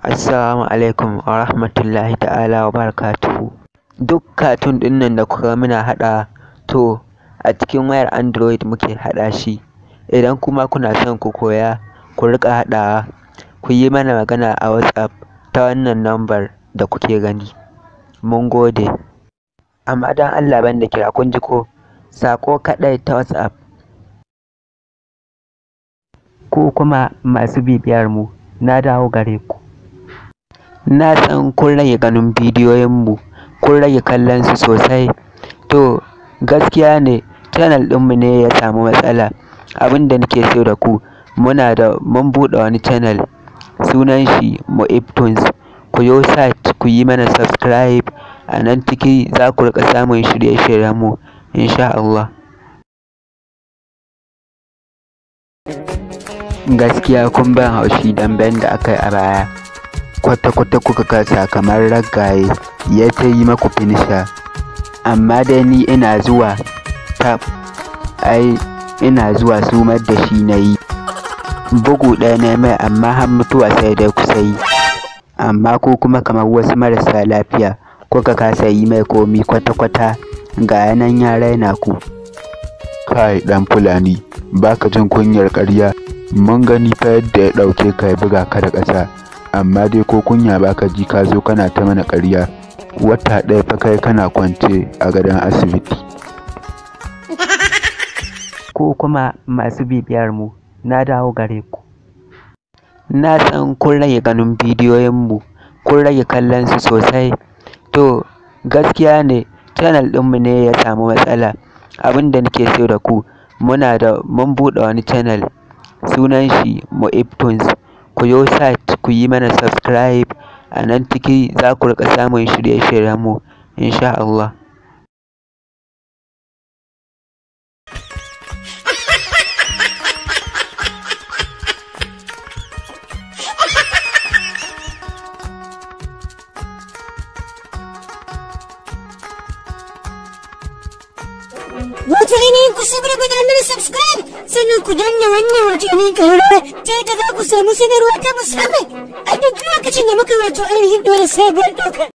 Assalamu alaikum wa rahmatullahi ta'ala wa barakatuhu. Duk cartoon ɗin nan da kuka ga muna haɗawa, to a cikin wayar Android muke haɗa shi. Idan kuma kuna son ku koya ku riƙa haɗawa, ku yi mana magana a WhatsApp ta wannan lambar da kuke gani. Mun gode. Amma don Allah ban da kira, kun ji ko? Saƙo kaɗai ta WhatsApp. Ku kuma masu bibiyar mu, na dawo gare ku. Na san kun rage ganin bidiyoyinmu, kun rage kallon su sosai. To gaskiya ne, channel ɗinmu ne ya samu matsala. Abin da nake so da ku, muna da mun buɗe wani channel, sunan shi Muibtunes. Ku yo search, ku yi mana subscribe. A nan ciki za ku riƙa samun shirye-shiryenmu insha Allah. Gaskiya kun ban haushi damben da aka yi a baya. Kwata-kwata kuka kasa kamar raggaye ya ta yi maku finisher. Amma dai ni ina zuwa tab, ai ina zuwa sumar da shi na yi. Bugu ɗaya na mai amma har mutuwa sai dai kusa yi. Amma ku kuma kamar wasu marasa lafiya kuka kasa yi mai komi kwata-kwata, ga ya nan ya raina ku. Kai ɗan Fulani, ba ka jin kunyar ƙarya? Mun gani fa yadda ya ɗauke ka ya buga ka da ƙasa, amma dai ko kunya ba ka ji ka zo kana ta mana ƙarya. Wata ɗaya fa kai kana kwance a gadon asibiti. Ku kuma masu bibiyar mu, na dawo gare ku. Na san kun rage ganin bidiyoyinmu, kun rage kallon su sosai. To gaskiya ne, channel ɗinmu ne ya samu matsala. Abin da nake so da ku, muna da mun buɗe wani channel, sunan shi Muibtunes. Ku yo search, ku yi mana subscribe. A nan ciki za ku riƙa samun shirye-shiryenmu insha Allah. Wato ainihin ku saboda mana subscribe, sannan ku danna wannan wato ainihin ƙararrawa ta yadda za ku samu sanarwa ta musamman a duk lokacin da muka wato ainihin ɗora sabuwar doka.